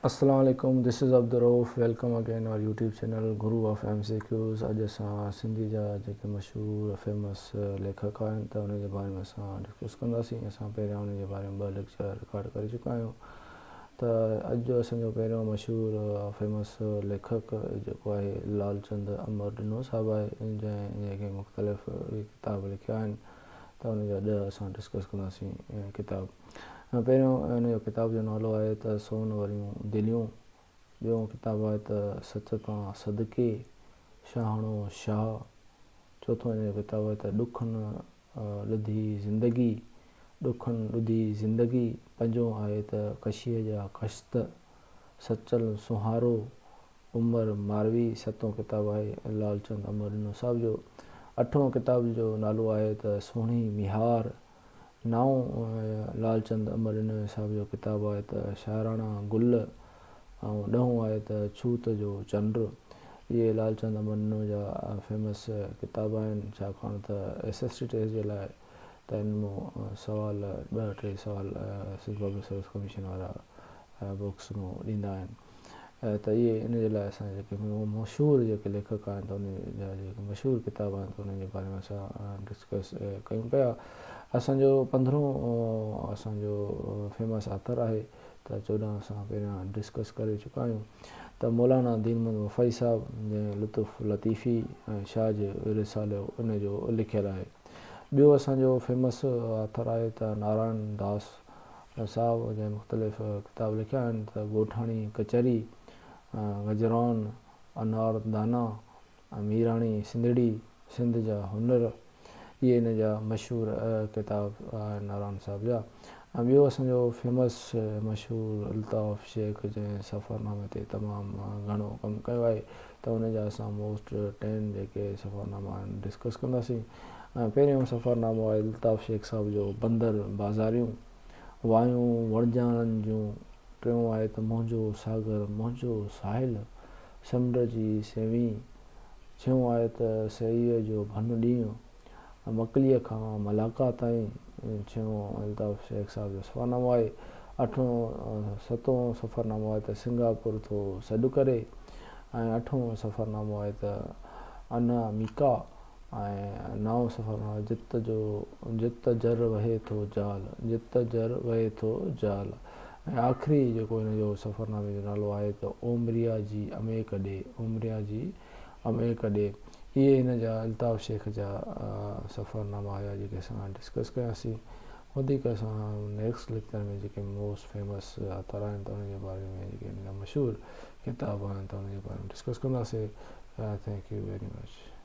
السلام عليڪم this is Abdul Rauf welcome again our YouTube channel guru of M C Qs اڄ اسان سنڌي جا جيڪي مشهور فيمس ليکڪ آهن ته انهن جي باري ۾ اسان ڊسڪس ڪنداسين اسان پهريان انهن جي باري ۾ ٻه ليڪچر رڪارڊ ڪري چڪا آهيون ته اڄ جو اسان جو پهريون مشهور فيمس ليکڪ جيڪو آهي لال چند امر ڏنو صاحب آهي جنهن جيڪي مختلف ڪتاب لکيا آهن ته ان جا ڏهه اسان ڊسڪس ڪنداسين ڪتاب پهريون ان جو ڪتاب جو نالو آهي ته سون وريون دليون، ٻيون ڪتاب آهي ته سچ تان صدقي، شاهاڻو شاهه، چوٿون ان جو ڪتاب آهي ته ڏکن ڏڌي زندگي، ڏکن ڏڌي زندگي، پنجون آهي ته ڪشيء جا ڪشت، سچل سونهارو، عمر ماروي، ستون ڪتاب آهي لالچند امر ڏنو صاحب جو، اٺون ڪتاب جو نالو آهي ته سهڻي ميهار، نائون لالچند امر ڏنوي صاحب جو ڪتاب آهي ته شاعراڻا گل ۽ ڏهون آهي ته ڇوت جو چنڊ. اهي لالچند امر ڏنوي جا فيمس ڪتاب آهن ڇاڪاڻ ته ايس ايس ٽي ٽيسٽ جي لاء ته ان مون سوال ٻه ٽي سوال سنڌ پبلڪ سروس ڪميشن وارا بڪس مون ڏيندا آهن. ته اهي ان جي لاء اسان جيڪي مشهور جيڪي ليکڪ آهن ته انهن جا جيڪي مشهور ڪتاب آهن ته انهن جي باري ۾ اسان ڊسڪس ڪيون پيا اسانجو پندرهون اسانجو فيمس آٿر آهي ته 14 اسان پهريان ڊسڪس ڪري چڪا آهيون ته مولانا دين محمد وفائي صاحب جنهن لطف لطيفي ۽ شاهه جي رسالو ان جو لکيل آهي ٻيو اسانجو فيمس آٿر آهي ته نارائڻ داس صاحب جنهن مختلف ڪتاب لکيا آهن ته ڳوٺاڻي ڪچهري، گجران، انار دانا، ميراڻي سنڌڙي، سنڌ جا هنر اهي هن جا مشهور ڪتاب آهن نارائڻ صاحب جا ۽ ٻيو اسان جو فيمس مشهور الطاف شيخ جنهن سفرنامي تي تمام گهڻو ڪم ڪيو آهي ته ان جا اسان موسٽ ٽين جيڪي سفرناما آهن ڊسڪس ڪنداسين ۽ پهريون سفرنامو آهي الطاف شيخ صاحب جو بندر بازاريون وايون وڻجارن جون، ٽيون آهي ته منهنجو ساگر منهنجو ساحل سمنڊ جي سيوي، ڇهون آهي ته سيء جو ڀن ڏينهن مڪليء کان ملاڪا تائين، ڇهون الطاف شيخ صاحب جو سفرنامو آهي، اٺون ستون سفرنامو آهي ته سنگاپور ٿو سڏ ڪري ۽ اٺون سفرنامو آهي ته انا ميڪا ۽ نائون سفرنامو جت جو جت جر وهي ٿو جال، جت جر وهي ٿو جال ۽ آخري جيڪو هن جو سفرنامي جو نالو آهي ته اومريا جي اميڪ ڏي، اومريا جي اميڪ ڏي. اهي هن جا الطاف شيخ جا سفرناما هيا جيڪي اسان ڊسڪس ڪياسين. وڌيڪ اسان نيڪسٽ ليڪچر ۾ جيڪي موسٽ فيمس آٿر آهن ته انهن جي باري ۾ جيڪي هن جا مشهور ڪتاب آهن ته انهن جي باري ۾ ڊسڪس ڪنداسين. Thank you very much.